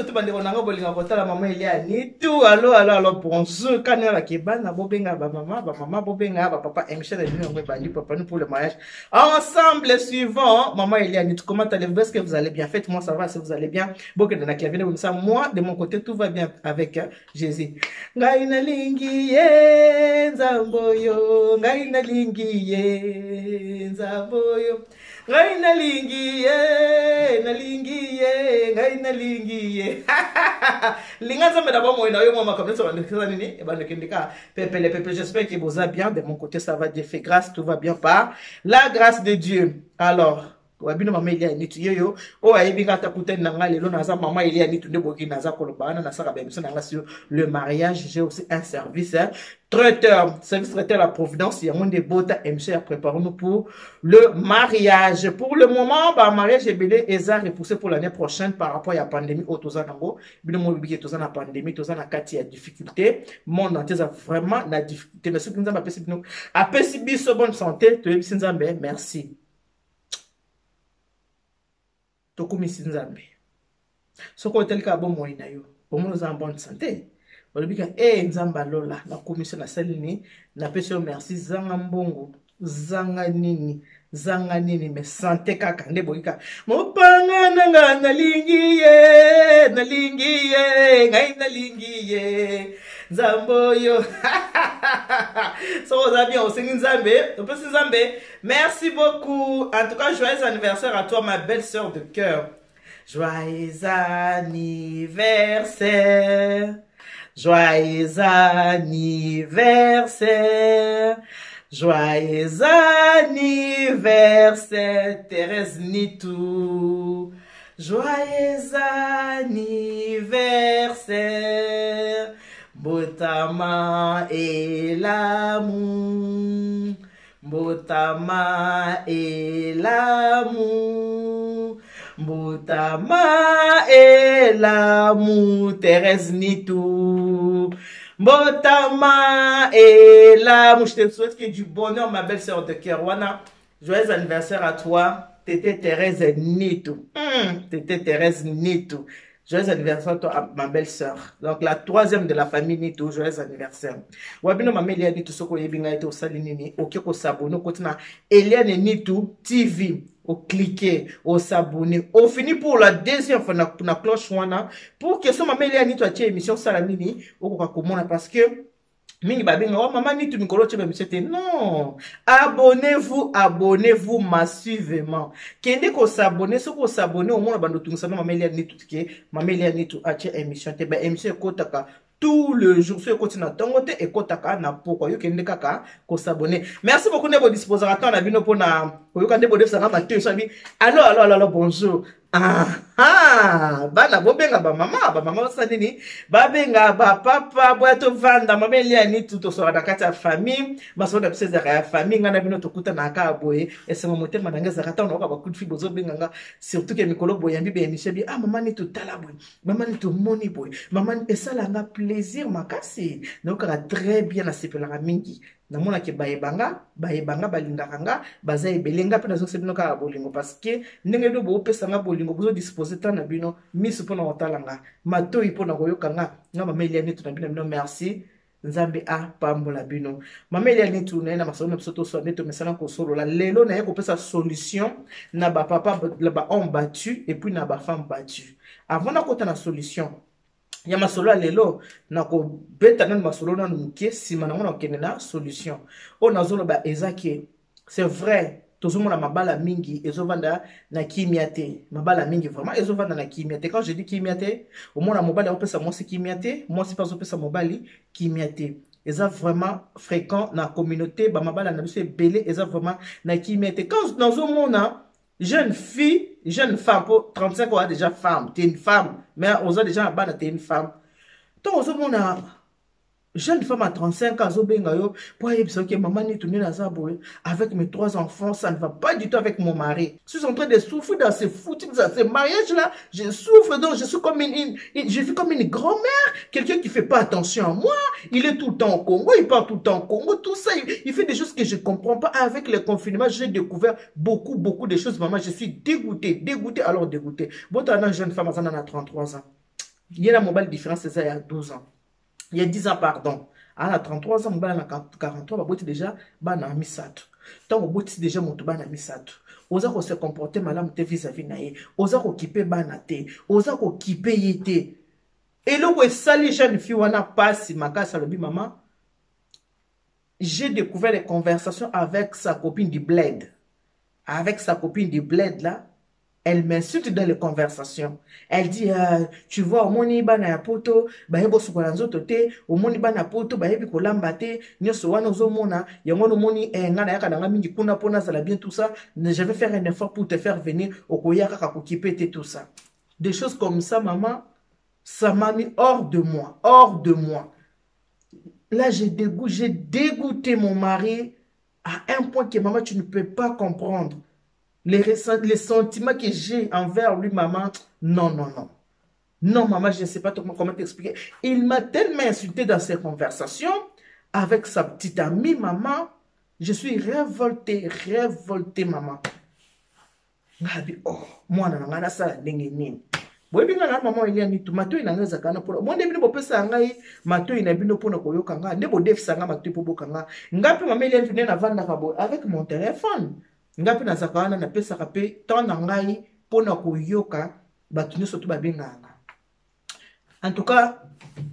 nyonso to bandeko na nga bolinga kotala mama Elia Nitu. Allo, allo, allo, bonjour. Kana bakebana bobenga ba mama, ba mama bobenga ba papa. Émission na bino yango ebandi papa nous pour le mariage. Ensemble suivant maman Elia Nitu. Comment allez-vous? Est-ce que vous allez bien? Faites-moi savoir si vous allez bien. Bokende na clavier comme ça. Moi de mon côté tout va bien avec Jésus. Ngai nalingi ye nzambe oyo, ngai nalingi ye nzambe oyo. Ngai nalingi ye, nalingi ye, ngai nalingi ye. Linga nzambe na bomoi na yo mwa makambo nyonso bandekisa nini ebandekende kaka pepele pepele. J'espère que boza bien. De mon côté ça va, Dieu fait grâce, tout va bien par la grâce de Dieu. Alors wabino mama Elia Nitu yeyo oyo ayebi nga ata kutani na ngai lelo naza mama Elia Nitu nde boki naza koloba wana nasaka ba émission na nga sur le mariage. J'ai aussi un service, hein, traiteur, service traiteur la providence. Yango nde bota émission ya préparons-nous pour le mariage. Pour le moment ba mariage ebele eza repoussé pour l'année prochaine par rapport ya pandémie oyo toza nango. Bino mo bibiki toza na pandémie, toza na kati ya difficulté, monde entier eza vraiment na difficulté. Mais soki Nzambe apesi bino, apesi biso bonne santé, toyebisi Nzambe merci, tokumisi Nzambe. Soki otali kaka bomoi na yo, omoni oza na bonne santé, olobi ka e Nzambe alola nakumisi, nasali nini, napesi yo merci. Zanga mbongo, zanga nini, zanga nini, mais santé kaka nde boyi kaka mopanga na nga. Nalingi ye, nalingi ye, ngai nalingi ye nzambe oyo. Soki oza bien, osengi Nzambe, opesi Nzambe merci beaucoup. En tout cas, joyeux anniversaire à toi, ma belle sœur de cœur. Joyeux anniversaire, joyeux anniversaire, joyeux anniversaire, Thérèse Nitu. Joyeux anniversaire, mbotama elamu, mbotama elamu, mbotama elamu, Thérèse Nitu, mbotama elamu. Je te souhaite que du bonheur, ma belle sœur de cœur wana. Joyeux anniversaire à toi, Tété Thérèse Nitu. Tété Thérèse Nitu, joyeux anniversaire à toi, ma belle sœur. Donc la troisième de la famille Nitu, joyeux anniversaire. Wabino mama Eliane Nitu, soko oyebi ngai te, osali nini? Oke kos'abonner, okoti na Eliane Nitu TV, ocliquer, os'abonner, ofini pour la deuxième fois na cloche wana pour que so mama Eliane Nitu atie émission, osala nini? Okoka komona, parce que mingi babenga oh, mama Nitu, mikolo otie baémission te. Non, abonnez-vous, abonnez-vous massivement. Kende kos'abonner. Soki os'abonner, omona bando otungisa no mama Eliane Nitu ke mama Eliane Nitu atie émission te. Baémission ekotaka tout le jour. So ekoti na ntongo te, ekotaka na pokwa. Yo kende kaka kos'abonner. Merci beaucoup nde bodisposaka temps na bino mpona koyoka, nde bodefisaka matoi. So abi allo, allo, allo, allo, bonjour. Aha, bana bobenga bamama, bamama basala nini? Babenga bapapa. Boya tovanda, mama Elia Nitu, tosolaka na kati ya famille. Masolo na biso ezalaka ya famille. Ngai na bino tokutanaka kaka boye. Esengo motema na ngai ezalaka ntango nayoka bacoup de fil, bozobenga nga, surtout ke mikolo boyambi baémission bi ah, mama Nitu, tala boye, mama Nitu, omoni boye, mama. Esalanga plaisir makasi, nayokaka très bien, nasepelaka mingi. Namonaki bayebanga, bayebanga, balingaka nga, baza ebele. Nga mpe nazongisa bino kaka bolingo, parce que ndenge bino boopesa nga bolingo, bozodispose temps na bino, miso mpona kotala nga, matoi mpona koyoka nga. Nga mama Elia Nitu na bino, bino merci. Nzambe apambola bino. Mama Elia Nitu naye na masolo na biso toswa nde tomesana kosolola. Lelo naye kopesa solution na bapapa, na bahomme battu et puis na bafemme battu. Avant nakota na solution ya masolo ya lelo, nakobeta nanu masolo nanu moke, nsima nango nakokende na solution. Oyo nazoloba eza ke c'est vrai, tozomona mabala mingi ezovanda na kimia te. Mabala mingi vraiment ezovanda na kimia te. Quand je dis kimia te, omona mobali azopesa mwasi kimia te, mwasi mpe azopesa mobali kimia te. Eza vraiment fréquent na communauté. Bamabala na biso ebele eza vraiment na kimia te. Quand nazomona jeune fille, jeune femme, po 35 oza déjà femme, t'es une femme, mais oza déjà na bana, t'es une femme, ntongo ozomona jeune femme à 35 ans azobenga yo po ayebisa: "Ok, mama Nitu, nde naza boye avec mes trois enfants, ça ne va pas du tout avec mon mari. Je suis en train de souffrir dans ce foutu, dans ce mariage là je souffre. Donc je suis comme une je vis comme une grand-mère, quelqu'un qui fait pas attention à moi. Il est tout le temps au Congo, il part tout le temps au Congo, tout ça. Il fait des choses que je comprends pas. Avec le confinement, j'ai découvert beaucoup, beaucoup de choses, maman. Je suis dégoûté, dégoûté, alors dégoûté." Botana jeune femme aza na 33 ans. Ye na mobali différence eza ya 12 ans, ya 10 ans, pardon. Aza na 33 ans, mobali na 43. Baboti déjà bana misato. Ntango obotisi déjà moto bana misato, oza kose comporter malamu te vis-à-vis na ye, oza kokipe bana te, oza kokipe ye te. Eloko esali jeune fille wana pasi makasi, alobi: "Mama, j'ai découvert des conversations avec sa copine du bled. Avec sa copine du bled là, elle m'insulte dans les conversations. Elle dit, tu vois, omoni bana ya poto bayebi kosukola nzoto te, omoni bana ya poto bayebi kolamba te, nyonso wana ozomona yango wana, omoni eh, ngai nayaka na nga mingi kuna mpo nazala bien, tout ça. Je vais faire un effort pour te faire venir, okoya kaka kokipe te, tout ça." Des choses comme ça, maman, ça m'a mis hors de moi, hors de moi. Là, j'ai dégoûté mon mari à un point que, maman, tu ne peux pas comprendre. Les sentiments que j'ai envers lui, maman, non, non, non. Non, maman, je ne sais pas comment t'expliquer. Il m'a tellement insulté dans ces conversations avec sa petite amie, maman. Je suis révoltée, révoltée, maman. Ngabi, oh, mwana na ngai, nasala ndenge nini? Boyebi ngai na mama Elia Nitu, matoi na ngai ezalaka wana mpona mo nde bino bopesa ngai matoi na bino mpona koyoka ngai, nde bodefisa ngai matoi mpo boka ngai. Ngai mpe mama Elia Nitu, nde navandaka boye avec mon téléphone, ngai mpe nazalaka wana, napesaka mpe temps na ngai mpona koyoka bato nyonso to babengaka nga. En tout cas,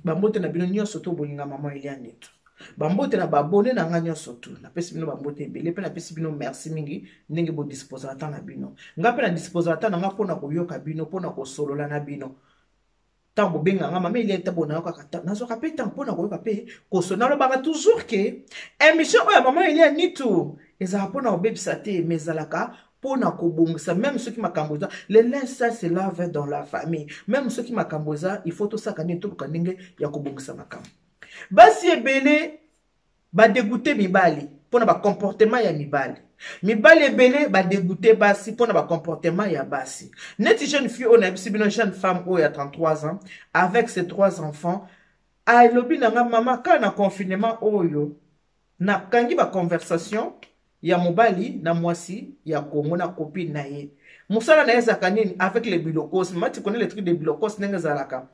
bambote na bino nyonso to bolinga mama Elia Nitu, bambote na babone na ngai nyonso tu, napesi bino bambote ebele mpe napesi bino merci mingi ndenge bodisposaka temps na bino. Ngai mpe nadisposaka temps na ngai mpona koyoka bino, mpona kosolola na bino. Ntango bobenga nga mama Elia, ntango nayokaka, nazwaka mpe ntango mpona koyoka mpe koso. Nalobaka toujours ke émission oyo ya mama Elia Nitu ezalaka mpona kobebisa te, mais ezalaka mpona kobongisa. Même soki makambo eza, le linge sale se lave dans la famille. Même soki makambo eza, il faut tosaka ndenge, toluka ndenge ya kobongisa makambo. Basi ebele badégoûter mibali mpona bacomportement ya mibali, mibali ebele badégoûter basi mpona bacomportement ya basi. Neti jeune fille oyo nayebisi bino, jeune femme oyo ya 33 ans avec ses trois enfants, alobi na nga: "Mama, kaka na confinement oyo nakangi baconversation ya mobali na mwasi ya Congo na copine na ye. Mosala na ye ezalaka nini? Avec les bilokos. Mama, tu connais les trucs de bilokos, ndenge ezalaka.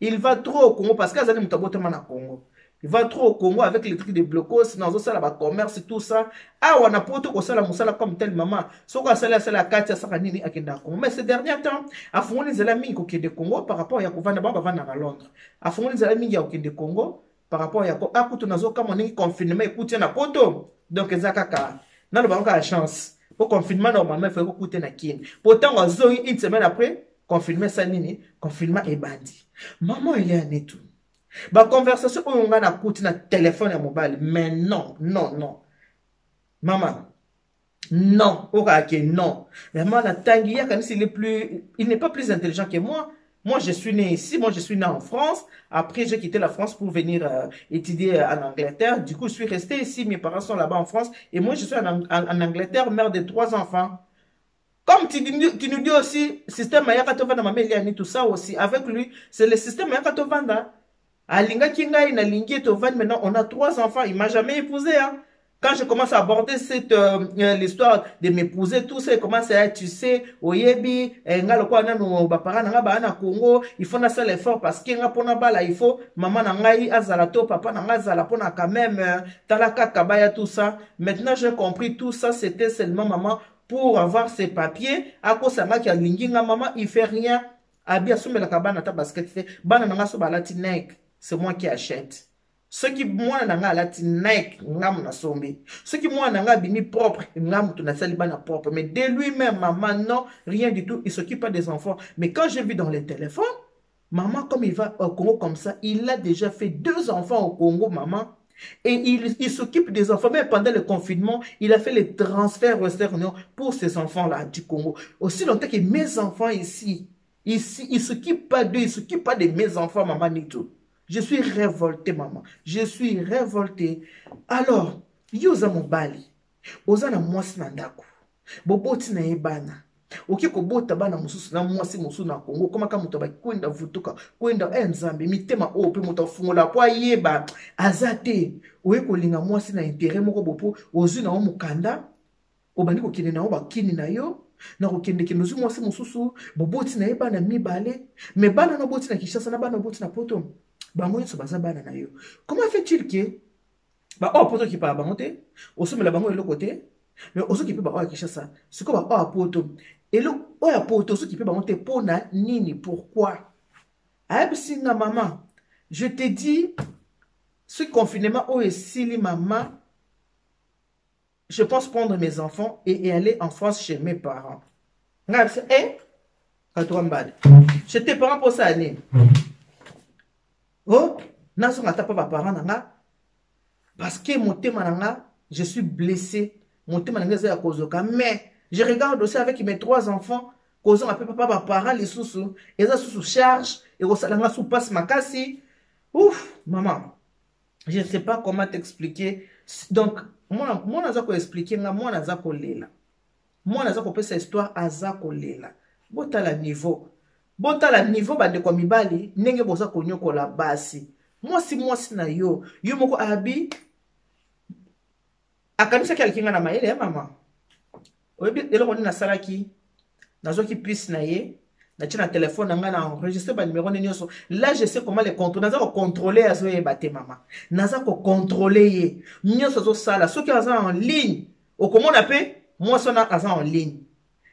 Il va trop au Congo parce que azali moto abotama na Congo. Il va trop au Congo avec les trucs de blocos, nazosala bacommerce, tout ça. Awa na poto, kosala mosala comme tel, mama, soki asali, asala akati, asaka nini, akende Congo. Mais ces derniers temps, afungoli nzela mingi kokende Congo par rapport ya kovanda. Bango bavanda na Londres, afungoli nzela mingi ya kokende Congo par rapport ya akutu. Nazokamwa ndenge confinement ekuti na poto. Donc eza kaka, naloba kaka chance, po confinement normalement efai kokute na Kini, po ntango azongi, une semaine après, confinement esali nini? Confinement ebandi. Mama Elia Netu, baconversation oyo ngai nakuti na telefone ya mobali, mais non, non, non, mama, non, okaka ke non. Vraiment, natangi ye, akanisi il est plus, il n'est pas plus intelligent que moi. Moi, je suis né ici. Moi, je suis né en France. Après, j'ai quitté la France pour venir étudier en Angleterre. Du coup, je suis resté ici. Mes parents sont là-bas en France. Et moi, je suis en Angleterre, mère de trois enfants. Comme tu nous dis aussi, système Mayaka Tovanda, Mama Eliani, tout ça aussi. Avec lui, c'est le système Mayaka Tovanda. Alingaki ngai, nalingi tovandi. Maintenant, on a trois enfants. Il m'a jamais épousé, hein. Quand je commence à aborder cette l'histoire de m'épouser, tout ça, il commence à être, tu sais, oyebi, nga lokola nanu baparents na nga baa na Congo, il faut nasala effort parce que nga mpona bala, il faut mama na ngai azala to papa na ngai azala mpona quand même tala kaka baya, tout ça. Maintenant, j'ai compris, tout ça, c'était seulement, maman, pour avoir ses papiers. Akosangaki alingi nga, maman, il fait rien. Abi asombelaka bana ata basket te. Bana na nga so balati Nike, c'est moi qui achète. Soki mwana na ngai alati Nike, nga moto nasombi. Soki mwana na ngai abimi propre, nga moto nasali bana propre. Mais de lui-même, maman, non, rien du tout. Il s'occupe pas des enfants. Mais quand j'ai vu dans les téléphones, maman, comme il va au Congo comme ça, il a déjà fait deux enfants au Congo, maman, et il s'occupe des enfants. Même pendant le confinement, il a fait les transferts Western Union pour ces enfants-là du Congo. Aussi longtemps que mes enfants ici, ici, il s'occupe pas d'eux, il s'occupe pas de mes enfants, maman Nito. Je suis révoltée, maman. Je suis révoltée. Alors, yo oza mobali, oza na mwasi na ndako, boboti na ye bana, oki kobota bana mosusu na mwasi mosusu na Kongo, okomaka moto bakwenda vutuka kwenda e Nzambe mitema oyo mpe moto afungola po ayeba aza te. Oye kolinga mwasi na intérêt moko bo, mpo ozwi na yo mokanda, obandi kokende na yo bakini na yo. Na kokendekende, ozwi mwasi mosusu, boboti na ye bana mibale, mais bana na oboti na Kinshasa na bana oboti na Poto, bango nyonso baza bana na yo. Comment fait-il que baoyo Poto okipaka bango te, osomela bango eloko te, mais ozokipe baoyo ya Kinshasa? Sikoyo baoyo ya Poto, eloko oyo ya Poto ozokipe bango te, mpo na nini? Pourquoi? Ayebisi nga: "Mama, je te dis, ce confinement oyo esili, mama, je pense prendre mes enfants et aller en France chez mes parents." Ngai ayebisi e katoka mbala: "Chez tes parents, mposa nini?" "Oh, nazonga ata mpo baparent na nga, parce que motema na nga, je suis blessé, motema na nga eza ya kozoka. Mais je regarde aussi avec mes trois enfants, kozonga mpe papa baparent lisusu eza susu charge, ekosala nga su mpasi makasi. Ouf, maman, je ne sais pas comment t'expliquer." Donc mwana aza koexpliquer nga, mwana aza kolela, mwana aza kopesa histoire, aza kolela. Botala niveau, botala niveau, bandeko ya mibali, ndenge boza konyokola basi. Mwasi na yo, yo moko abi akanisaki aleki nga na mayele ya mama. Oyebi eloko nini nasalaki? Nazwaki puce na ye, natie na telefone na ngai, na enregistre banumero nde nyonso. Là, je sais comment les contrôler. Naza kocontrôle, azoyeba te. Mama, naza kocontrôle ye nyonso azosala. Soki aza en ligne, okomona mpe mwasi wana aza en ligne,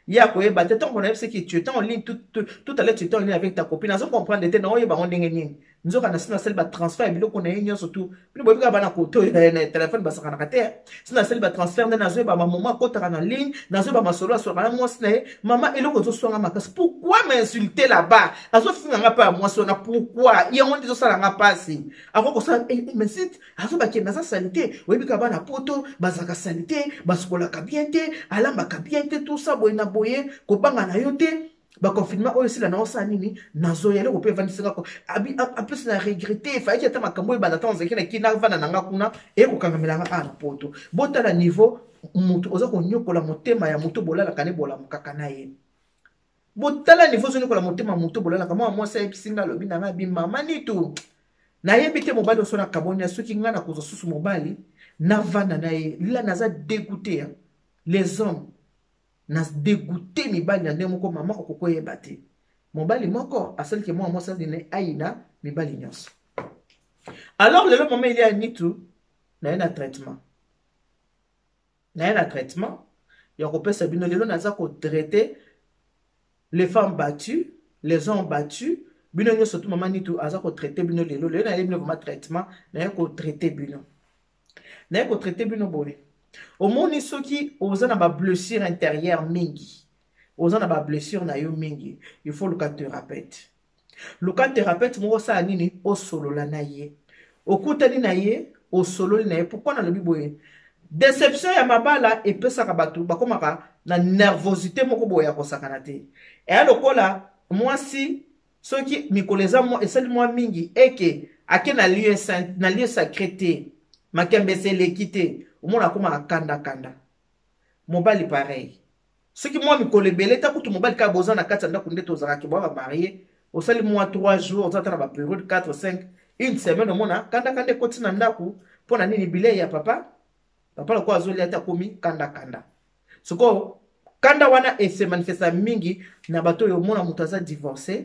ye akoyeba te. Ntango nayebisaki: "Tu étais en ligne tout à l'heure, tu étais en ligne avec ta copine." Azo comprendre te, naoyeba ngo ndenge nini. Nzoka na si nasali batransfert ya biloko na ye nyonso tu. Bino boyebi kaka bana kote oyo na telefone basakanaka te. Si nasali batransfert nde nazoyeba bamoma akotaka na ligne, nazoyeba masolo asolaka na mwasi na ye. "Mama, eloko ezoswanga makasi, pourquoi m'insulter là-bas? Azofinga nga mpe ya mwasi wana, pourquoi? Yango nde ezosala nga mpasi." Akoki kosala, mais azobakende aza sali te. Oyebi kaka bana Poto bazalaka sali te, basukolaka bien te, alambaka bien te, tout ça boye na boye. Kobanga na yo te, baconfinement oyo esila, naosala nini? Nazoya. Eloko mpe evandisanga apesi na regret. Efayaki ata makambo oyo ebanda ntango ozalaki na kina, vanda na nga kuna, ekokangamelanga a na Poto. Botala niveau motu oza konyokola motema ya motu bolalaka ne bolamukaka na ye. Botala niveau ozonyokola motema motu bolalaka. Mwa mwasi ayebisi nga, alobi na nga abi: "Mama Nitu, nayebi te mobali oso nakaboni, soki ngai nakozwa susu mobali navanda na ye. Lila naza dégoûté les hommes, na dégoûté mibali na ndenge moko, mama, okoki oyeba te." Mobali moko asaliki mwa mwasi azine ayina mibali nyonso. Alors lelo, mama Elia Nitu, naye na traitement, naye na traitement ya kopesa bino. Lelo naza kotraite les femmes battues, les hommes battus, bino nyonso tu. Mama Nitu aza kotraite bino lelo. Lelo nayebi bino vraiment traitement, naye kotraite bino, naye kotraite bino boye. Omoni, soki oza na bablessure intérieure mingi, oza na bablessure na yo mingi, il faut luka thérapeute. Luka thérapeute moko, osala nini? Osolola na ye, okutani na ye, osololi na ye. Pourquoi nalobi boye? Déception ya mabala epesaka bato bakomaka na nervosité moko boye ya kosakana te. Eya lokola mwasi, soki mikolo eza esali mwa mingi eke ake na lieu sacré te, makembe ese eleki te, omona akomaka kandakanda. Mobali pareil, soki mwa mikolo ebele ta kutu mobali kaka boza na kati ya ndako nde tozalaki bwa bamarie, osali mwa 3 jours, oza ata na bapériode 4, 5, une semaine, omona kandakanda ekoti na ndako. Mpo na nini? Bilei ya papa, papa lokola azolia te, akomi kandakanda. Sikoyo kanda wana ese manifesta mingi na bato oyo omona moto aza divorcé,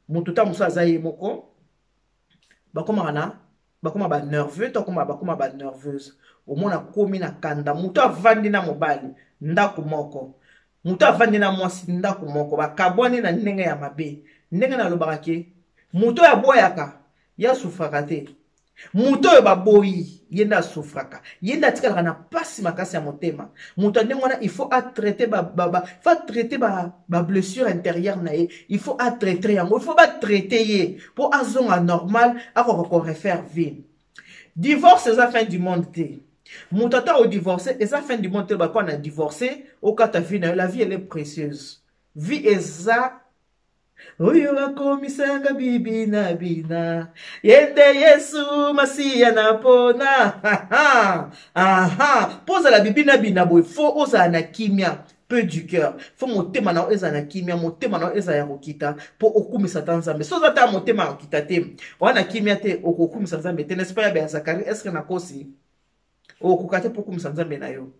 moto ta mosusu aza ye moko, bakomaka na bakoma banerveux to bakoma banerveuse. Omona komi na kanda, moto avandi na mobali ndako moko, moto avandi na mwasi ndako moko, bakabwani na ndenge ya mabe. Ndenge nalobaka ke moto oyo aboyaka, ye asufraka te. Moto oyo baboyi, ye nde asufraka, ye nde atikalaka na mpasi makasi ya motema. Moto ya ndenge wana, il faut atraite faut atraite bablessure intérieure na ye. Il faut atraite yango, il faut batraite ye mpo azonga normal, akoka korefaire vie. Divorce eza fin du monde te. Moto ata odivorce, eza fin du monde te. Bakoa na divorce, okata vie na yo. La vie, elle est précieuse. Vie eza oyo akomisanga bibi na bina, ye nde Yesu Masiya na mpona. Aha, mpo ozala bibi na bina boye, faut ozala na kimia peu du cœur, faut motema na yo ezala na kimia, motema na yo ezala ya kokita mpo okumisa ta Nzambe. So oza ta motema ya kokita te, oza na kimia te, okokumisa Nzambe te, n'est-ce pas? Ya ya Zakari, est-ce nakosi? Okoka te mpo okumisa Nzambe na yo.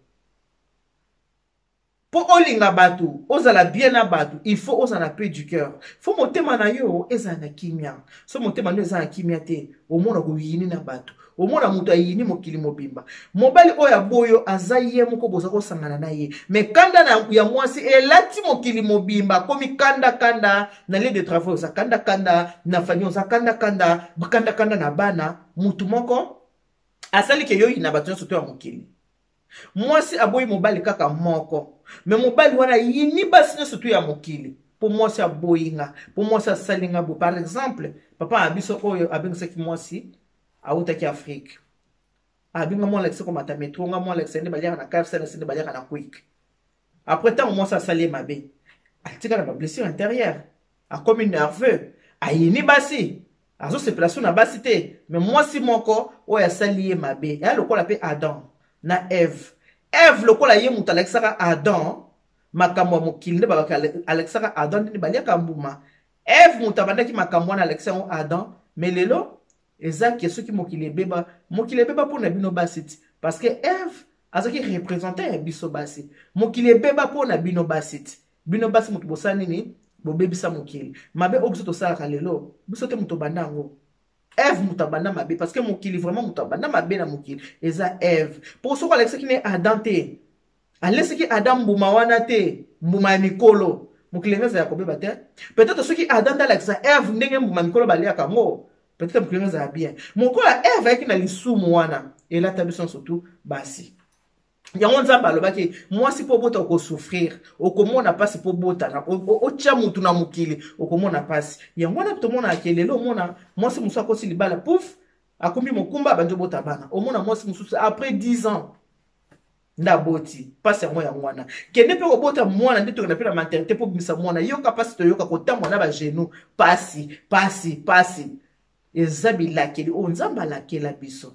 Mpo olinga bato, ozala bien na bato, il faut ozala na paix du cœur. Faut motema na yo ezala na kimia. So motema na yo eza na kimia te, omona koyini na bato. Omona moto ayini mokili mobimba. Mobali oyo aboyo aza ye moko boza kosangana na ye. Mais kanda na, ya mwasi elati mokili mobimba, akomi kanda kanda na lieu de travail oza kanda kanda, na famille oza kanda kanda, kanda kanda na bana, mutu moko asali ke yo yina bato nyonso to ya mokili. Mwasi aboyi mobali kaka moko, me mobali wana ayini basi nyonso tu ya mokili mpo mwasi aboyi nga, mpo mwasi asali nga bo. Par exemple, papa na biso oyo abengisaki mwasi awutaki Afrique, abenga mwana alakisa komata metro, nga mwana alakisa nde baliaka na KFC, alakisa nde baliaka na Quick. Après ntango mwasi asali ye mabe, atika na ba blessure intérieure, akomi nerveux, ayini basi, azosepela so na basi te. Me mwasi moko oyo asali ye mabe eya lokola mpe Adam na Eve. Eve lokola ye moto alakisaka Adam makambo ya mokili, nde babaka alakisaka Adam ndenge baliaka mbuma. Eve moto abandaki makambo wana, alakisa yango Adam. Me lelo eza ke soki mokili ebeba, mokili ebeba mpo na bino basi ti, parce que Eve azalaki représentant ya biso basi. Mokili ebeba mpo na bino basi ti, bino basi moto bosala nini? Bobebisa mokili. Mabe oyo biso tosalaka lelo, biso te moto obanda yango, Eve moto abanda mabe, parce que mokili vraiment moto abanda mabe na mokili eza Eve. Mpo soki alakisaki ne Adam te, alesaki Adam mbuma wana te, mbuma ya mikolo, mokili yango ezala kobeba te. Peut-être soki Adam nde alakisa Eve ndenge mbuma mikolo baliaka yango, peut-être mokili yango ezala bien. Mokolo ya Eve ayaki na lisumu wana, elata biso nyonso tu basi. Yango Nzambe alobaki mwasi mpo obota okosouffrir, okomona mpasi mpo obotana, otya mutu na mokili okomona mpasi. Yango wana tomonaka ke lelo omona mwasi mosusu akosi libala, pouf, akomi mokumba, abandi obota bana. Omona mwasi mosusu après 10 ans nde aboti, mpasi yango yango wana. Kende mpe kobota mwana nde tokenda mpe na maternité mpo obimisa mwana, yoka mpasi, toyoka kotambola na bagenou, mpasi mpasi mpasi. Eza bilakeli oyo Nzambe alakela biso,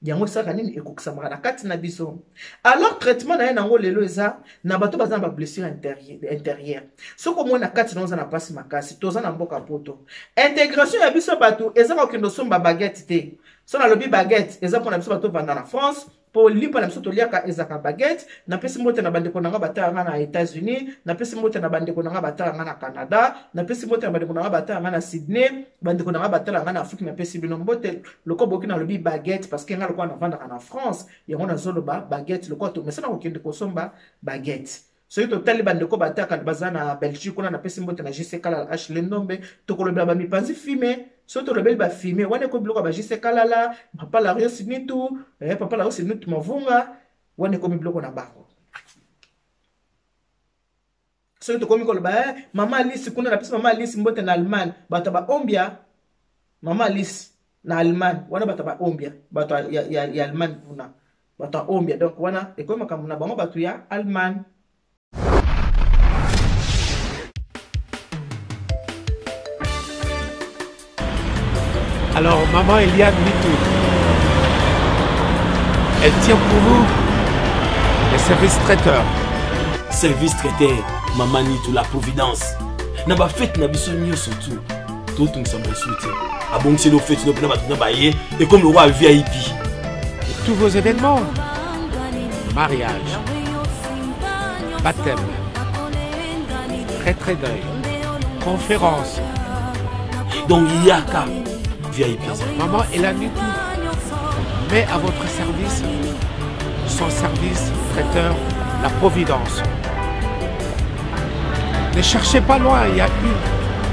yango esalaka nini? Ekokisamaka na kati na biso. Alors traitement na ye nango lelo eza na bato baza na bablessure intérieure. Soki omoni na kati na oza na mpasi makasi, toza na mboka poto, intégration ya biso bato eza kokende osomba baguette te. So nalobi baguette eza mpona biso bato ovanda na France, mpo lipa na biso toliaka ezaka baguette. Napesi mbote na bandeko na nga batala nga na États-Unis, napesi mbote na bandeko na nga batala nga na Canada, napesi mbote na bandeko na nga batala nga na Sydney, bandeko na nga batala nga na Afrique, napesi bino mbote. Lokola boki nalobi baguette parce que nga lokola navandaka na France, yango nazoloba baguette. Lokola tomesana kokende kosomba baguette, soki totali bandeko bataka baza na Belgique kuna, napesi mbote na JC Kalala H Lendombe. Tokolobela bamipanzi fime, soki tolobeli bafime wana ekomi biloko ya ba JC Kalala, papa Larios Nitu, papa Larios Nitu Mavunga, wana ekomi biloko na bango. Soki tokomi koloba mama Alice kuna, napesi mama Alice mbote na Allemagne, bato ya baombia, mama Alice na Allemagne wana, bato ya baombia, bato ya Allemagne kuna, bato ya ombia, donc wana ekomi makambo na bango bato ya Allemagne. Alors, maman Eliane Nitu, elle tient pour vous les services traiteurs. Service traiteur, maman Nitu, la Providence. Na ba fête na biso nyonso tout. Totungisa mosusu te. Abongiseli fête no mpena bato na baye ekomi lokola VIP. Tous vos événements, mariage, baptême, retrait deuil, conférence. Donc yaka VIP. Maman Eliane Nitu met à votre service son service traiteur, la Providence. Ne cherchez pas loin, il n'y a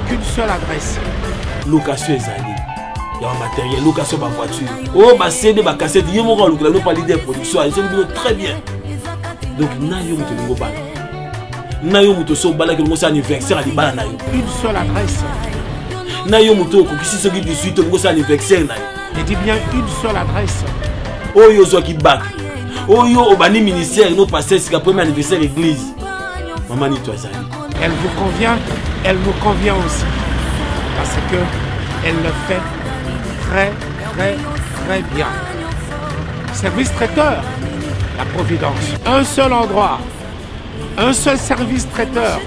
qu'une seule adresse. Location ezali ya matériel, location ba voiture, oh ba CD, ba cassette, ye moko alukela no pa leader production, ezoki bino très bien. Donc na yo moto olingo bala, na yo moto so obalaki olingo osala anniversaire ya libala na yo, une seule adresse. Na yo moto okokisi soki 18 olingo osala anniversaire na yo, je dis bien une seule adresse. Oyo ozwaki bac, oyo obandi ministère no pasteur sika premier anniversaire église, mama Nitu azali. Elle vous convient, elle nous convient aussi, parce que elle le fait très, très, très bien. Service traiteur, la Providence. Un seul endroit, un seul service traiteur.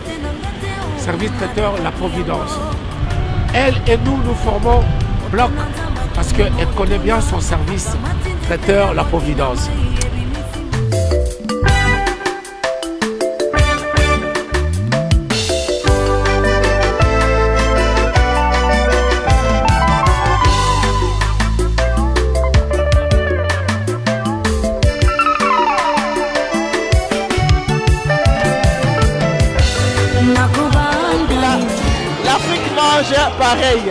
Service traiteur, la Providence. Elle et nous, nous formons bloc parce qu'elle connaît bien son service traiteur, la Providence. mange pareil.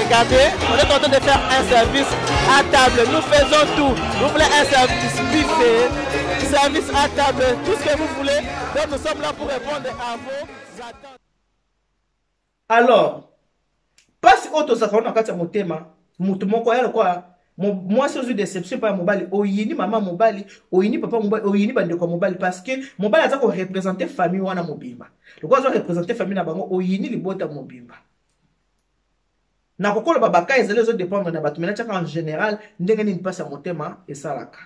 Regardez, on est en train de faire un service à table. Nous faisons tout. Vous voulez un service buffet, service à table, tout ce que vous voulez. Donc nous sommes là pour répondre à vos attentes. Alors, pasi oyo tozalaka wana na kati ya motema, moto moko aya lokola mwasi ozwi deception epai ya mobali, oyini mama mobali, oyini papa mobali, oyini bandeko ya mobali, parce que mobali aza korepresente famille wana mobimba. Lokola aza korepresente famille na bango, oyini libota mobimba. Nakokoloba baka ezali ezodépendre na bato, mai natiaka en général ndenge nini mpasi ya motema esalaka.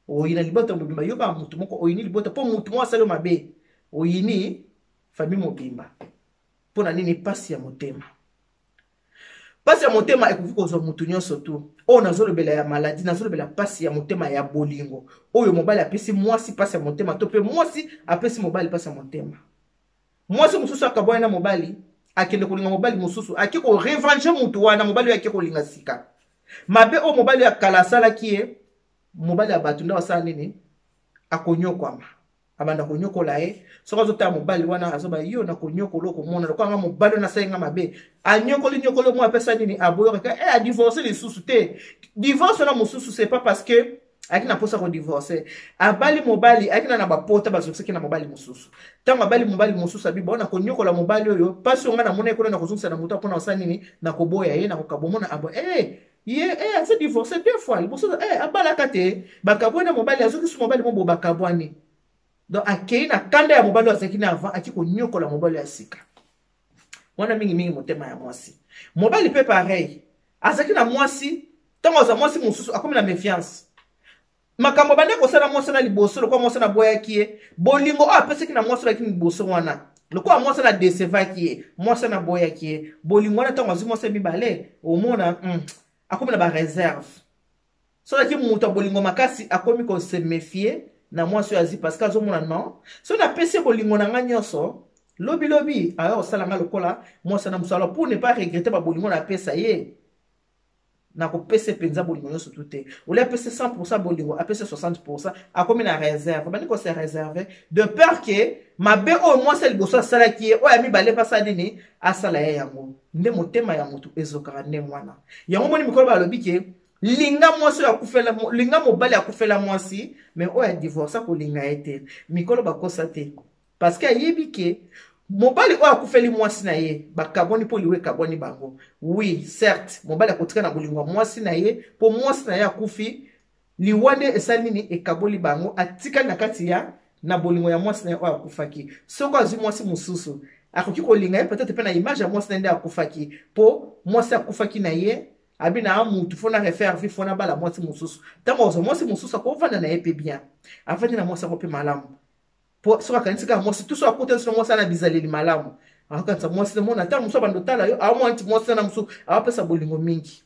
Oyina libota mobimba, yoka moto moko oyini libota mpo moto moko asali yo mabe, oyini famille mobimba. Mpo na nini mpasi ya motema? Mpasi ya motema ekoki kozwa moto nyonso tu. Oyo nazolobela ya maladi, nazolobela mpasi ya motema ya bolingo, oyo mobali apesi mwasi mpasi ya motema, to mpe mwasi apesi mobali mpasi ya motema. Mwasi mosusu akabwani na mobali, akende kolinga mobali mosusu, ake korevange motu wana, mobali oyo ake kolinga sika. Mabe oyo mobali ya kala asalaki ye, mobali ya bato nde asala nini? Akonyokwama, abanda konyokola ye. Soki azotala mobali wana, azoba yo na konyokola, okomona lokola nga mobali wana asali nga mabe. Anyokoli nyokoli mwa, apesa nini? Aboyokaka e adivorce lisusu te. Divorce wana mosusu, c'est pas parce que ayaki na mposa kodivorce. Abali mobali, ayaki na bapota, bazongisaki na mobali mosusu. Ntango abali mobali mosusu, abi bona konyokola mobali oyo, mpasi oyo ngai namona ye kuna, na kozongisa na moto mpona kosala nini? Na koboya ye, na kokabomona abo e ye e aza divorce deux fois liboso e abalaka te, bakabwani na mobali, azokisi mobali mo bo bakabwani. Donc akei na kanda ya mobali oyo azalaki na avant, aki konyokola mobali ya sika wana. Mingimingi motema ya mwasi. Mobali mpe pareil, azalaki na mwasi, ntango aza mwasi mosusu, akomi na méfiance. Makambo abandi kosala mwasi na liboso, lokola mwasi na aboyaki ye, bolingo oyo apesaki na mwasi olaki liboso wana, lokola mwasi na decevaki ye, mwasi na aboyaki ye, bolingo wana, ntango azwi mwasi ya mibale, omona akomi na bareserve. Soki moto ya bolingo makasi, akomi kose méfier na mwasi oyo azwi, parce que azomona non, soki napesi ye bolingo na ngai nyonso, lobilobi aya kosala ngai lokola mwasi na mosu. Alors pour ne pas regretter babolingo na apesa ye, nakopesa mpenza bolingo nyonso tu te. Olie apesi 100 bolingo, apesi 60, akomi na réserve, bandi kose réserve de peur que mabe oyo mwasi ya liboso asalaki ye, oyo ya mibale mpe asala nini? Asala ye yango. Nde motema ya motu ezokaka ndenge wana. Yango moni mikolo balobi ke linga mwasi oyo akufela, linga mobali akufela mwasi, mais oyo adivorce akolinga ye te. Mikolo bakosa te, parce que ayebi ke mobali oyo akufeli mwasi na ye, bakabwani mpo liwa ekabwani bango. Oui, certes, mobali akotika na bolingo ya mwasi na ye, mpo mwasi na ye akufi, liwa nde esali nini? Ekaboli bango. Atikali na kati ya na bolingo ya mwasi na ye oyo akufaki. Soki azwi mwasi mosusu, akoki kolinga ye peut-être mpe na image ya mwasi na ye nde akufaki, mpo mwasi akufaki na ye, abi na mutu faut na refaire vie, faut na bala mwasi mosusu. Ntango azwa mwasi mosusu, akovanda na ye mpe bien, avandi na mwasi yango mpe malamu, po soki akanisi kaka mwasi tu, so akutani so mwasi ana bizaleli malamu, akokanisa mwasi mona. Ntango mosusu abanda otala yo, aomona nti mwasi na mosusu awapesa bolingo mingi.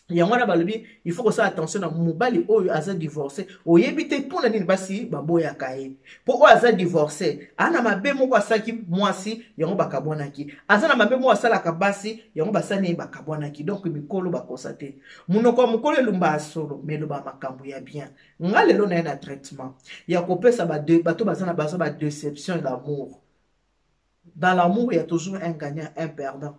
Yango wana balobi il faut kosala attention na mobali oyo aza divorce. Oyebi te mpona nini basi baboyaka ye, mpo oyo aza divorce aza na mabe moko asalaki mwasi, yango bakabwanaki. Aza na mabe moko asalaka basi, yango basali ye, bakabwanaki. Donc mikolo bakosa te. Monoko ya mokolo elumba ya solo, mais eloba makambo ya bien. Nga lelo na ye na traitement ya kopesa bato baza na baza badéception d'amour. Dans l'amour, il y a toujours un gagnant, un perdant.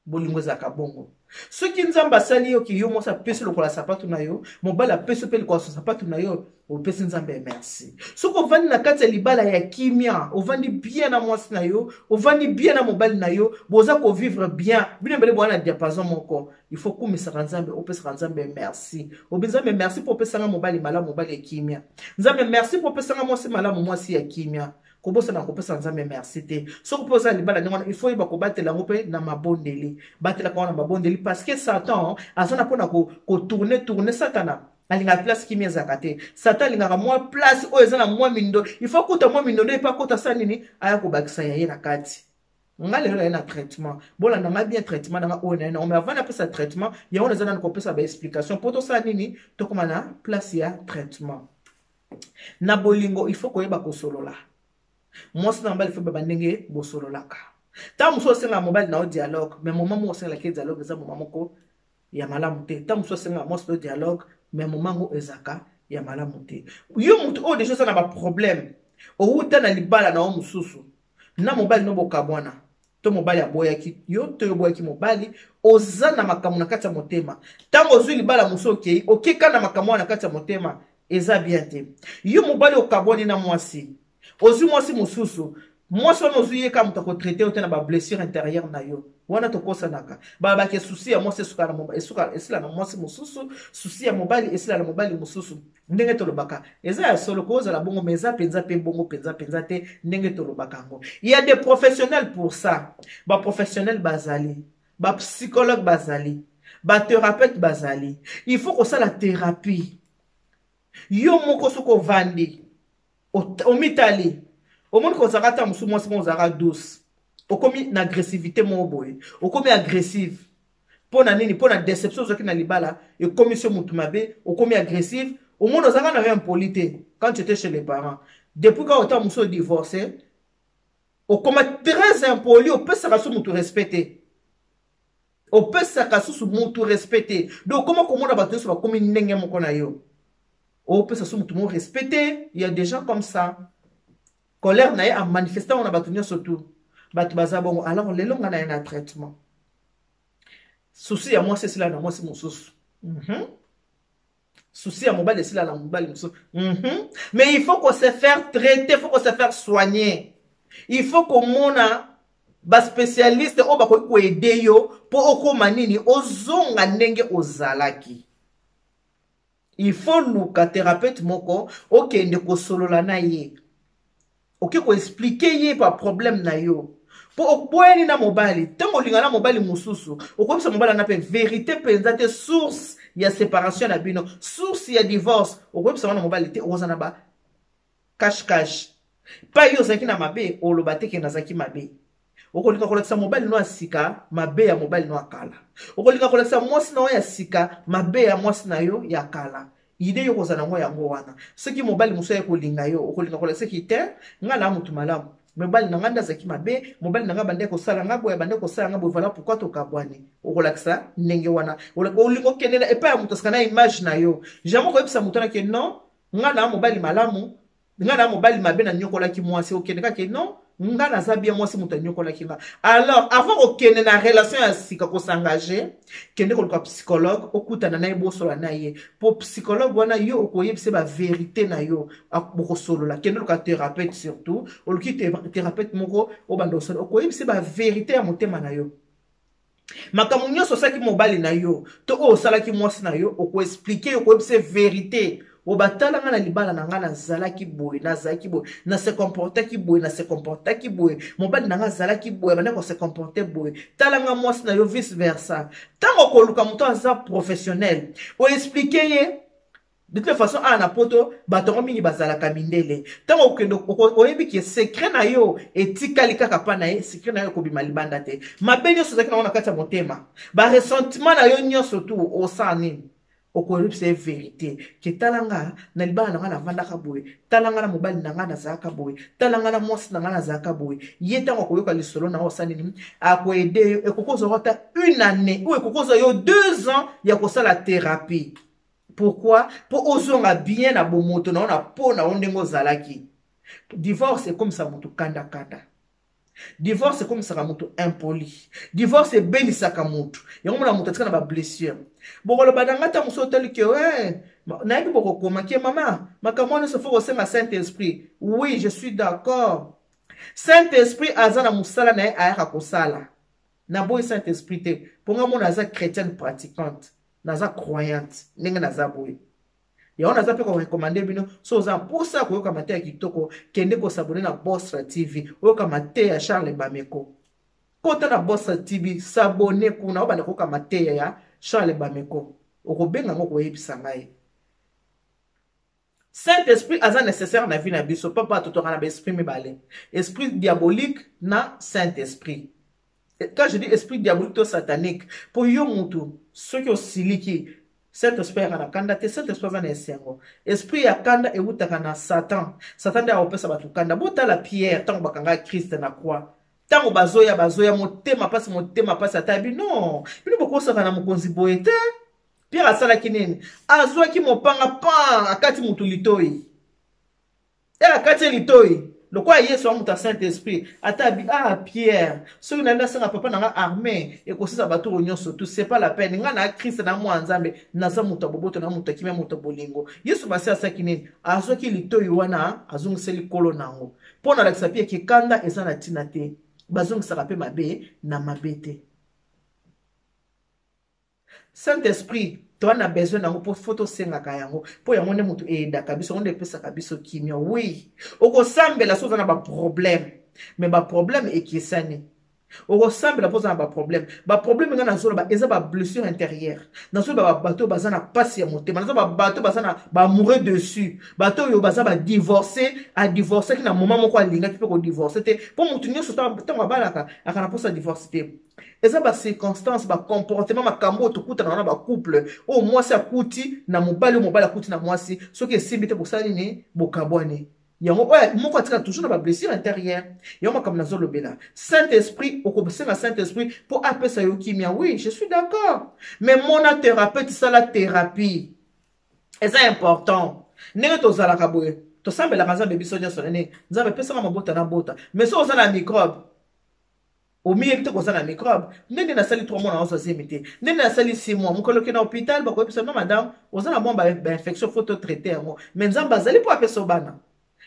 Bolingo ezalaka bongo. Soki Nzambe asali yo ki yo mwasi apesi lokola sapatu na yo, mobali apesi mpe lokola sapatu na yo, opesi Nzambe merci. Soki ovandi na kati ya libala ya kimia, ovandi bien na mwasi na yo, ovandi bien na mobali na yo, boza kovivre bien bino ebele, boza na diapason moko, il faut kumisaka Nzambe, opesaka Nzambe merci. Obi Nzambe merci mpo opesanga mobali malamu, mobali ya kimia. Nzambe merci mpo opesanga mwasi malamu, mwasi ya kimia. Kobosana kopesa Nzambe merci te. Soki mpe oza libala ndenge wana, il faut oyeba kobatela yango mpe na mabondeli. Batelaka wana mabondeli, parce que Satan aza na mpona kotourne tourne. Satana alingaka place kimia ezalaka te. Satan alingaka mwa place oyo eza na mwa mindo, il faut kuta mwa mindondo epe akota, sa nini, aya kobakisa ya ye na kati. Nga lelo naye na traitement, bolanda nga bien. Traitement nanga oyo naye nango, mais avant napesa traitement yango, naza nanu kopesa baexplication mpo tosala nini, tokóma na place ya traitement. Na bolingo, il faut koyeba kosolola. Mwasi na mobali, faut baba ndenge bosololaka. Ntango mosusu osengaka mobali na yo dialogue, mais moment moko osengelaki dialogue eza moment moko ya malamu te. Ntango mosusu osengaka mwasi na yo dialogue, mais moment yango ezalaka ya malamu te. Yo motu oyo deja oza na baproblème, owuta na libala na yo mosusu na mobali no, bokabwana. To mobali aboyaki yo to yo oboyaki mobali, oza na makambo na kati ya motema. Ntango ozwi libala mosusu okei, okeka na makambo wana na kati ya motema, eza bien te. Yo mobali okabwani na mwasi, ozwi mwasi mosusu, mwasi wana ozwi ye kaka moto akotraite yo te na bablessure intérieure na yo wana. Tokosanaka, balobaka susi ya mwasi esila na mwasi mosusu, susi ya mobali esila na mobali mosusu. Ndenge tolobaka eza ya solo, kozala bongo, mais eza mpenza mpe bongo mpenza mpenza te ndenge tolobaka yango. Il y a des professionnels pour ça. Baprofessionnel bazali, bapsychologue bazali, bathérapeute bazali. Il faut kosala thérapie yo moko. Soki ovandi, omitali, omoni kozalaka ata mosu mwasi moko ozalaka douce, okomi na agressivité moko boye, okomi agressive. Mpo na nini? Mpo na déception ozwaki na libala, ekomisi yo motu mabe, okomi agressive. Omoni ozalaka na yo impoli te quand tu étais chez les parents, depuis kaka ota mosu odivorce, okoma très impoli, opesaka so motu respect te, opesaka susu motu respect te. Donc okoma komona bato nyonso bakomi ndenge moko na yo, opesa so motu moko respect te. Il y a des gens comme ça, colère na ye amanifeste yango na bato nyonso tu. Bato baza bongo. Alors lelo nga na ye na traitement, susi ya mwasi esila na mwasi mosusu, Souci ya mobali esila na mobali mosusu, Mais il faut qu'on se faire traiter, il faut qu'on se faire soigner, il faut komona baspécialiste oyo bakoki koaider yo mpo okóma nini, ozonga ndenge ozalaki. Il faut luka thérapeute moko, okende kosolola na ye, oke koexpliquer ye baproblème na yo, mpo oboyani na mobali. Ntango olinga na mobali mosusu, okoyebisa mobali wana mpe vérité mpenza te, source ya séparation na bino, source ya divorce, okoyebisa wana mobali te. Okoza na ba cache cache pa yo ozalaki na mabe, oloba te ke nazalaki mabe. Okolinga kolakisa mobali no ya sika mabe ya mobali no ya kala, okolinga kolakisa mwasi na yo ya sika mabe ya mwasi na yo ya kala. Idée yo kozala yango yango wana. Soki mobali mosusu aye kolinga yo, okolinga kolakisa ki te: ngai na motu malamu, mobali na ngai nde azalaki mabe, mobali na ngai bande kosala nga boye, bande kosala nga boye, voilà pourquoi tokabwani. Okolakisa ndenge wana. Olinga okende epai ya moto asika na image na yo, jamais okoyebisa moto wana ke non, ngai na mobali malamu, ngai na mobali mabe, nanyokolaki mwasi. Okende kaka: non, nga naza bien, mwasi moto anyokolaki nga. Alors avant kokende na relation ya sika, kos'engager, kende koluka psychologue, okutana na ye, bosola na ye, po psychologue wana yo okoyebisa bavérité na yo, bokosolola. Kende luka thérapeute, surtout oluki thérapeute moko, obanda kosolola, okoyebisa bavérité ya motema na yo, makambo nyonso osalaki mobali na yo to oyo osalaki mwasi na yo. Okoexpliquer, okoyebisa vérité oyo batala nga na libala na nga: nazalaki boye, nazalaki boye, nase comportaki boye, nase comportaki boye, mobali na nga azalaki boye, abanda kose comporter boye, tala nga mwasi na yo, vice versa. Ntango okoluka moto aza professionnel, oexpliquer ye. De toute façon, awa na Poto bato yango mingi bazalaka mindele. Ntango okende, oyebi ke secret na yo etikali kaka mpa na ye, secret na yo ekobima libanda te. Mabe nyonso ozalaki nango na kati ya motema, baressentiment na yo nyonso tu, osala nini? Okoyebisa ye vérité ke tala nga na libala na nga navandaka boye, tala nga na mobali na nga nazalaka boye, tala nga na mwasi na nga nazalaka boye. Ye ntango akoyoka lisolo na yo, osala nini? Akoaider yo. Ekoki kozwa ata une année oyo, ekoki kozwa yo 2 ans ya kosala thérapie. Pourquoi? Mpo ozonga bien na bomoto na yo, na po na yo ndenge ozalaki. Divorce ekomisa moto kandakanda, divorce ekomisaka moto impoli, divorce ebelisaka motu. Yango mona moto atika na bablessure. Bokoloba na ngai, ntango mosu otali ke nayebi bokokoma ke mama, makambo wana nyonso faut kosenga Saint Esprit. Oui, je suis d'accord, Saint Esprit aza na mosala na ye ayaka kosala. Naboyi Saint Esprit te, mpo nga mona aza chrétienne pratiquante, naza croyante. Ndenge naza boye, yango naza mpe korecommander bino: so oza mposa ya koyoka mateya kitoko, kende kos'abonner na Bostra TV, oyoka mateya ya Charles Bameko. Kota na Bostra TV, s'abonner kuna, obanda koyoka mateya ya Charles Bameko. Okobenga yango, koyebisa ngai. Saint Esprit aza nécessaire na vie na biso. Papa, totoka na baesprit mibale: esprit diabolique na Saint Esprit. Quand je dis esprit diabolique to satanique, mpo yo mutu soki osiliki, Saint Esprit ayaka na kanda te. Saint Esprit aza na esengo. Esprit ya kanda ewutaka na Satan. Satan nde akopesa bato kanda. Botala Pierre, ntango bakanga Christ na croix, ntango bazoya, bazoya, motema mpasi, motema mpasi, ata yebi non, bino bokosaka na mokonzi boye te. Pierre asalaki nini? Azwaki mopanga, pan, akati mutu litoi. Ere akati ye litoi. Lokola Yesu amuta Saint Esprit, ata abi ah Pierre, soki nali nasenga papa na nga armée ekosisa bato oyo nyonso tout, c'est pas la peine. Nga na Christ na mwa Nzambe, naza moto ya boboto, na moto ya kimia, moto ya bolingo. Yesu basi asaki nini? Azwaki litoyi wana, azongiseli nkolo na yango. Mpo na lakisa Pierre ke kanda eza na tina te. Bazongisaka pe mabe na mabe te. Saint Esprit toa na besoin nango po faut tosengaka yango po yango nde moto eyedaka biso, yango nde epesaka biso kimia. Oui, okosambela soki oza na ba problème, mais ba problème ekesani. Okosambela mpo oza na ba problème, ba problème nga nazoloba eza ba blessure intérieure, nazoloba ba bato oyo baza na pasi ya motema, nazoloba ba bato baza na ba amoureux dessus, bato oyo baza ba divorcé, a divorcaki na moment moko alingaki mpe ko divorcer te, mpo moto nyonso ntango abalaka aka na mposa divorce te. Eza ba circonstances, ba comportement, makambo oyo tokutanaka na ba couple oyo mwasi akuti na mobali, oyo mobali akuti na mwasi, soki esimbi te bosala nini? Bokabwani. Yango oyo moko atika toujours na ba blessure intérieure. Yango makambo nazolobela. Saint Esprit, okosenga Saint Esprit po apesa yo kimia. Oui, je suis d'accord. Mais mona thérapeute, sala thérapie. Eza important. Ndenge tozalaka boye, tosambelaka Nzambe biso nyonso nene. Nzambe pesaka mabota na bota. Mais soki oza na microbe, omiyebi te koza na microbe, ndenge nasali 3 mois na ozwa zemi te, ndenge nasali 6 mois, mokolo okende na hôpital bakoyebisa no madame oza na mwa ba infection, faut to traiter yango. Mais Nzambe azali po apesa bana.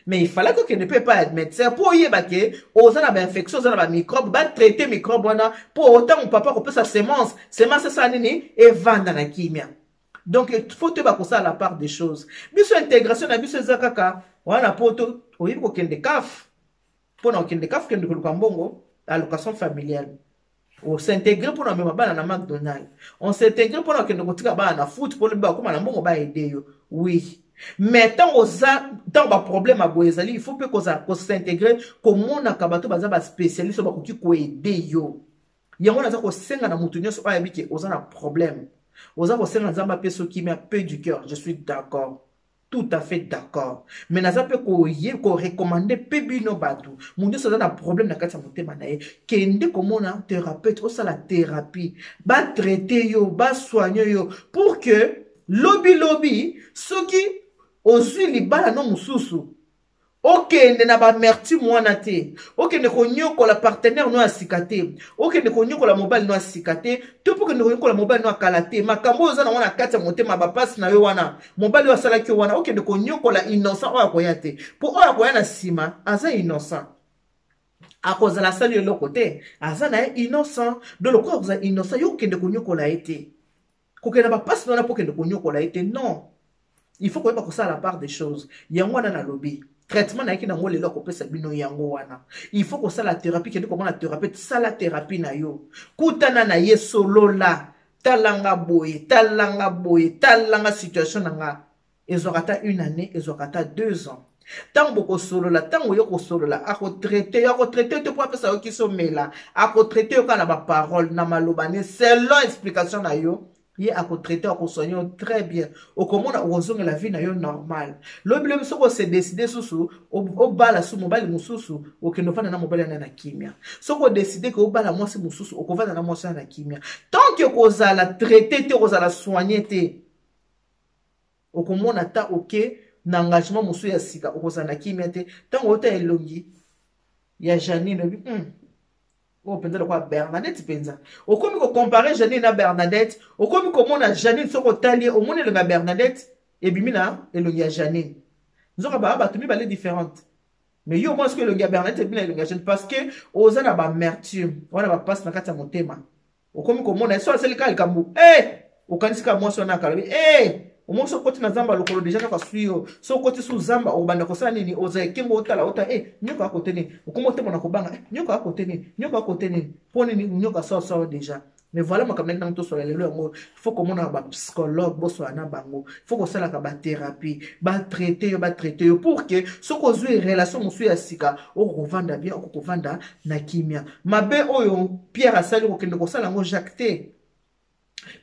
Mais il fallait kokende mpe epai ya médecin mpo oyeba ke oza na ba infection, oza na ba microbe, batraite microbe wana mpo ntango papa akopesa semence, semence esala nini? Evanda na kimia. Donc il faut toyeba kosala la part des choses. Biso intégration na biso eza kaka wana po to oyebi kokende CAF, mpo na kokende CAF kende koluka mbongo allocation familiale, on s'intègre mpo na komema bana na McDonald, on s'intègre mpo na kokende kotika bana na foot mpo lobi bakóma na mbongo baede yo. Oui, mais ntango oza, ntango baproblème ya boye ezali, il faut mpe kos'intégrer, komonaka bato baza baspécialiste oyo bakoki koede yo. Yango naza kosenga na moto nyonso oyo ayebi ke oza na problème, oza kosenga Nzambe apesa yo kimia, paix du cœur, je suis d'accord, tout à fait d'accord. Mais naza mpe koye korecommande mpe bino bato, moto nyonso aza na problème na kati ya motema na ye, kende komona thérapeute, osala thérapie, batraite yo, basoigne yo, pour que lobi lobi soki ozwi libala no mosusu, okende na ba amertume wana te, okende konyokola partenaire no ya sika te, okende konyokola mobali no ya sika te, to mpo okende konyokola mobali no ya kala te. Makambo oyo oza nango na kati ya motema, bapasi na yo wana, mobali oyo asalaki yo wana, okende konyokola innocent oyo akoya te, mpo oyo akoya na nsima aza innocent, akozala asali eloko te, aza na ye innocent. Donc lokola akozala innocent, yo okende konyokola ye te, kokende na bapasi wana mpo okende konyokola ye te, non. Il faut koyeba kosala la part des choses. Yango wana nalobi traitement nayaki nango lelo akopesa bino yango wana. Il faut kosala thérapie, kende komona thérapeute, sala thérapie na yo, kutana na ye, solola, talanga boye, talanga boye, talanga situation na nga. Ezwaka ata une année, ezwaka ata 2 ans. Ntango bokosolola, ntango yo kosolola, akotraite yo, akotraite te mpo apesa yo kiso mela, akotraite yo kaka na baparole, na maloba ne, selon explication na yo, ye akotraite, akosoigne yo très bien. Okomona okozongela vie na yo normal. Lobi lobi soki ose décide susu obala su mobali mosusu, okende ovanda na mobali wana na kimia. Soki odécide ke obala mwasi mosusu, okovanda na mwasi wana na kimia. Tant que kozala traité te, kozala soigné te, okomona ata oke na engagement mosusu ya sika, okozala na kimia te. Ntango ota elongi ya Janine, obi oyo mpenza lokola Bernadette mpenza, okomi kocompare Janine na Bernadette, okomi komona Janine, soki otali ye omoni elongi ya Bernadette ebimi na elongi ya Janine, nzoka baa bato mibale différente. Mais yo omona soki elongi ya Bernadette ebimi na elongi ya Janine, parce que oza na baamertume wana, bapasi na kati ya motema, okomi komona ye so asali kaka likambo, okanisi kaka mwasi wana akalobi, omoni so okoti na zamba lokolo deja kaka swi yo, so okoti su zamba okobanda kosala nini, oza ekengo otala ota, nyoka akote nini, okomi otema na kobanga, nyoka akote nini, nyoka akote nini, mpo nini nyoka sawa sawa deja. Mais voilà makambo ndenge tosola lelo yango, faut komona ba psychologue, bosola na bango, faut kosalaka ba thérapie, batraite yo, batraite yo pour que soki ozwi relation mosusu ya sika, okokovanda bien, okokovanda na kimia. Mabe oyo Pierre asali, kokende kosala yango Jacques te.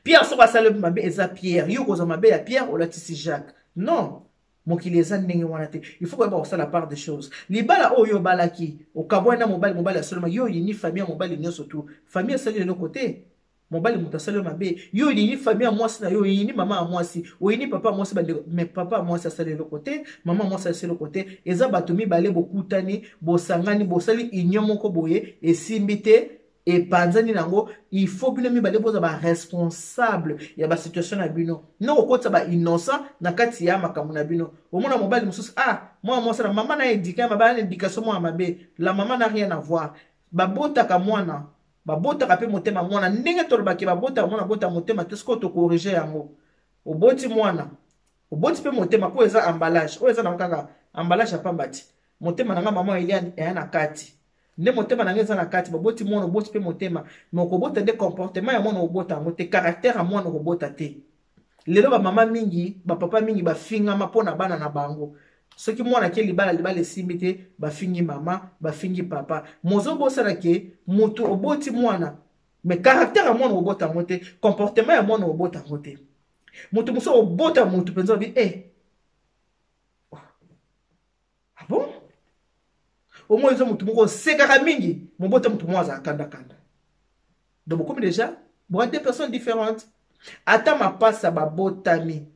Pierre soki asali mabe eza Pierre, yo kozwa mabe ya Pierre olatisi Jacques, non. Mokili eza ndenge wana te. Il faut koyeba kosala part des choses. Libala oyo obalaki, okabwani na mobali, mobali asoloma yo, oyini famille ya mobali nyonso, tu famille esali eloko te. Mobali moto asali yo mabe, yo oyini famille ya mwasi na yo, oyini mama ya mwasi, oyini papa ya mwasi, bandeko. Mais papa ya mwasi asali eloko te, mama ya mwasi asali eloko te. Eza bato mibale bokutani, bosangani, bosali union moko boye, esimbi te, epanzani nango. Il faut bino mibale boza ba responsable ya ba situation na bino, no kokotisa ba innocent na kati ya makambo na bino. Omona mobali mosusu, ah, mwana mwasi na mama na edika mabe, na éducation mwana mabe, la mama n'a rien à voir. Babotaka mwana, babotaka mpe motema mwana, ndenge tolobaki babotaka mwana, bota motema te. Sikoyo tokorige yango, oboti mwana, oboti mpe motema, mpo eza emballage oyo eza nango kaka emballage ya pamba ti. Motema na nga mama Eliane eya na kati, nde motema na nga eza na kati. Baboti mwana, oboti mpe motema, mais okobota nde comportement ya mwana, obota yango te, caractère ya mwana okobota te. Lelo bamama mingi, bapapa mingi bafingama mpo na bana na bango. Soki mwana ake libala, libala esimbi te, bafingi mama, bafingi papa. Mozobosana ke moto oboti mwana, mais caractère ya mwana obota yango te, comportement ya mwana obota yango te. Moto mosusu obota moto mpenza, obi eh, ah bon, omoi eza moto moko osekaka mingi, mobota moto moko azala kandakanda. Donc bokomi déjà boa deux personnes différentes. Ata mapasa babotami,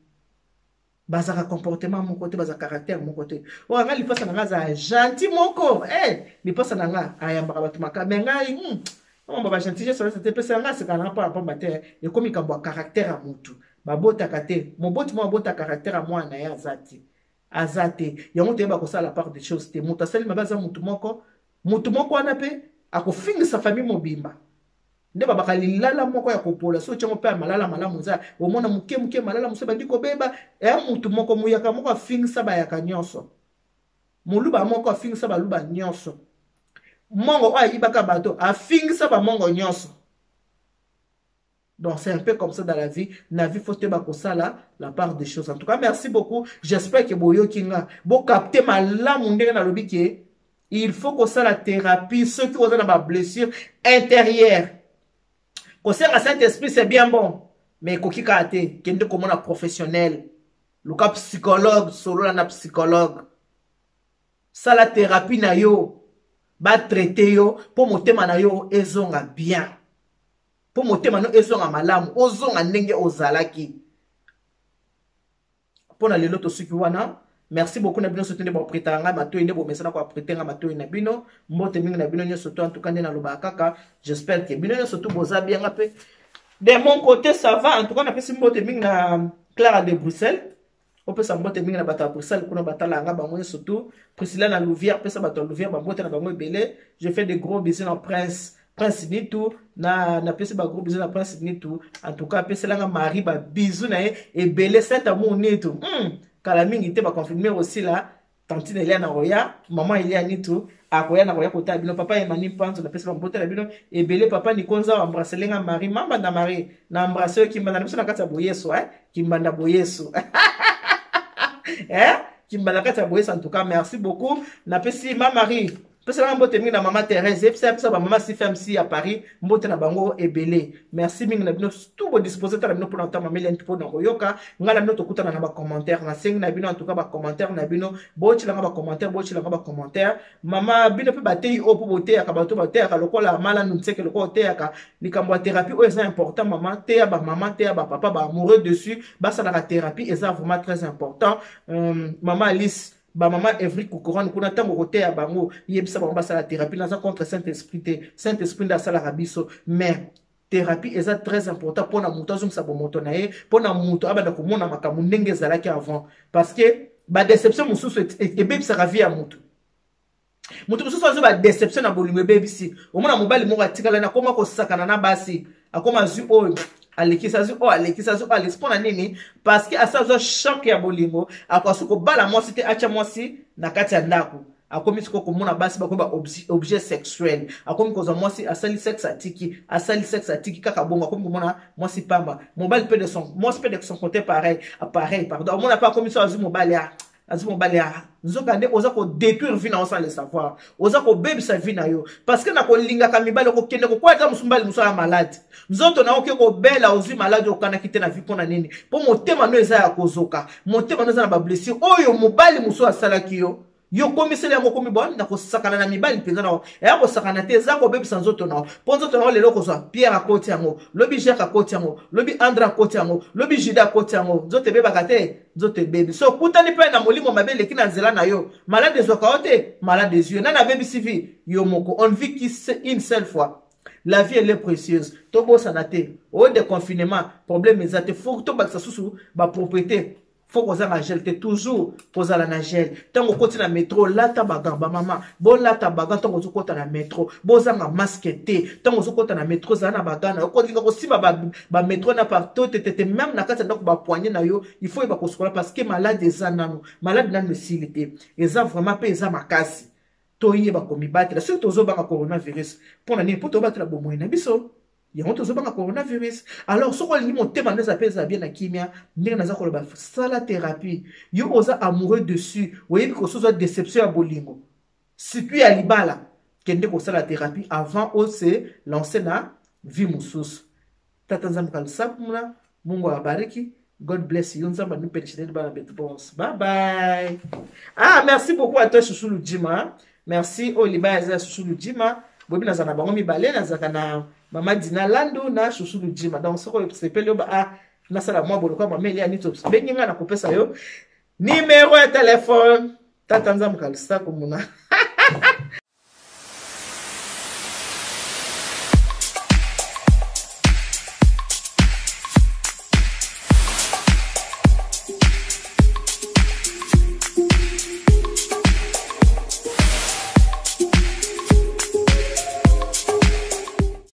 bazalaka comportement moko te, bazalaka caractère moko te. Oyo nga lipasa na nga azala gentil moko, eh, lipasa na nga ayambaka bato maka, me ngai omamba ba gentil jesu te, pesa nga asekaka na nga mpona pamba te. Ekomi likambo ya caractère ya motu, babotaka te. Moboti moko abota caractère ya mwana na ye aza te, aza te. Yango toyeba kosala part des choses te. Moto asali mabe aza motu moko, motu moko wana mpe akofingisa famille mobimba. Nde babaka lilala moko ya kopola, soki otyango mpe ya malala malamu eza, omona moke moke malala mosusu ebandi kobeba. Eya motu moko, moyaka moko afingisa bayaka nyonso, moluba moko afingisa baluba nyonso, mongo oyo ayibaka bato afingisa bamongo nyonso. Donc c'est un peu comme ça dans la vie. La vie, faut te ça la part des choses. En tout cas, merci beaucoup. J'espère que boyoki nga bo capter malamu ndenge na lobi ke il faut kosala thérapie ceux qui ont ba blessure intérieure. Kosenga Saint-Esprit, c'est bien bon, mais ekoki kaka te. Kende komona professionnel, luka psychologue, solola na psychologue, sala thérapie na yo, batraite yo mpo motema na yo ezonga bien, mpo motema no ezonga malamu, ozonga ndenge ozalaki. Mpo na lelo tosuki wana. Merci beaucoup na bino nyonso te nde boapretaka ngai matoi, nde bomesana koaprete ngai matoi na bino. Mbote mingi na bino nyonso to. En tout cas, nde nalobaka kaka, j'espère que bino nyonso to boza bien, nga mpe de mon côté ça va. En tout cas, napesi mbote mingi na Clara de Bruxelles, opesa mbote mingi na bato ya Bruxelles kuna batala yanga bango nyonso tout. Priscilla na Louvière, pesa bato ya Louvière bambote na bango ebele. Je fais de gros bisous na Prince Nitu, na napesi ba gros bisous na Prince Nitu. En tout cas, apeselanga Marie ba bisous na ye ebele. Saint Amour Nitu, Kala mingi te baconfirme osila tantine Elia na koya, mama Elia Nitu akoya na koya kotala bino. Papa Emani Mpanzo, napesi bambote na bino ebele. Papa Nikonza, embrassele nga Marie, mamba na Marie na embrasse yo. Kimbanda na biso na kati ya boyeso, eh? Kimbanda boyeso, eh? Kimbanda kati ya boyeso. En tout cas, merci beaucoup. Napesi ma Marie, peselanga mbote mingi na mama Thérèse, yebisa biso bamama CFMC ya Paris mbote na bango ebele. Merci mingi na bino tout bodispose ta na bino mpona kotanga Melian, mpona koyoka ngai na bino. Tokutana na bacommentaire, nasengi na bino en tout cas bacommentaire na bino, botilanga bacommentaire, botilanga bacommentaire. Mama bino mpe bateyi oyo mpo boteyaka bato, bateyaka lokola malanu nseke, lokola oteyaka likambo ya thérapie oyo eza important. Mama teya bamama, teya bapapa, baamoureux dessus basalaka thérapie, eza vraiment très important. Mama Alice, bamama Evry Kukuran kuna, ntango koteya bango, yebisa bango basala thérapie. Naza contre Saint Esprit te, Saint Esprit nde asalaka biso, mais thérapie eza très important mpona moto azongisa bomoto na ye, mpona moto abanda komona makambo ndenge ezalaki avant, parce que badéception mosusu ebebisaka vie ya motu. Moto mosusu azwi badéception na bolingo, ebebisi. Omona mobali moko atikalani, akoma kosakana na basi, akoma azwi oyo alekisi, azwi oyo alekisi, azwi oyo alekisi. Mpo na nini? Parce que asa azwa choc ya bolingo, akoka kobala mwasi te, atya mwasi na kati ya ndako. Akomi sikoyo komona basi bakomi ba objet sexuel. Akomi kozwa mwasi, asali sexe, atiki, asali sexe, atiki, kaka bongo. Akomi komona mwasi pamba. Mobali mpe de son, mwasi mpe de son côté pareil, pareil, pardon. Omona mpe akomi so azwi mobali, a azwi mobali, a nzoka nde oza kodétruire vie na yo sans le savoir, oza kobebisa vie na yo, parce que na kolingaka mibali, okokende kokwaya ata mosu mobali mosu aya malade, nzoto na yo oke kobela, ozwi maladi okanaki te na vie. Mpo na nini? Mpo motema no eza ya kozoka, motema no eza na bablessure oyo mobali mosusu asalaki yo. Yo okomiseli yango, okomi bon na kosakana na mibali mpenza na eya kosakana te, eza kobebisa nzoto na yo. Mpo nzoto na yo lelo okozwa Pierre akoti yango, lobi Jacques akoti yango, lobi Andre akoti yango, lobi Juda akoti yango. Nzoto ebebaka te, nzoto ebebi. So okutani mpe na molimo mabe eleki na nzela na yo, malade ezwaka yo te, malade ezwi yo. Nani abebisi vie? Yo moko. On vit qu'une seule fois. La vie, elle est précieuse. Tobosana te, oyo de confinement, problème eza te. Faut tobakisa susu bapropriété. Faut kozanga gel te, toujours kozala na gel. Ntango okoti na metro, lata bagan. Bamama, bolata bagan ntango ozokota na metro. Bozanga masque te ntango ozokota na metro. Ozala na bagan na yo. Kolinga kosimba bametro na partout te te te. Même na kati ya ndako, bapoigne na yo, il faut yeba kosukola, parce que malade eza nanu, malade nanu esili te. Eza vraiment mpe eza makasi. Toyeba komibatela. Soki tozobanga coronavirus, mpo na nini? Mpo tobatela bomoi na biso. Yango tozobanga coronavirus. Alors soki olingi motema nde eza mpe ezala bien na kimia, ndenge naza koloba, sala thérapie. Yo oza amoureux dessus, oyebi kosozwa déception ya bolingo, surtout ya libala, kende kosala thérapie avant ose lancer na vie mosusu. Tata Nzambe kalusakumuna, Mungu awabariki. God bless you. Nzambe anupelishileni bana betu bonso. Bye bye. Ah, merci beaucoup à toi, Chouchou Ludjima. Merci. Oyo libaya eza Chouchou Ludjima. Boyebi nazala na bango mibale, nazalaka na Mama Dina Landu na Chouchou Ludjima. Donc soki osepeli yo ba ah nasala mwa boloko ya mama Elia Nito, bengi ngai, nakopesa yo nimero ya telefone. Tata Nzambe kalusakumuna.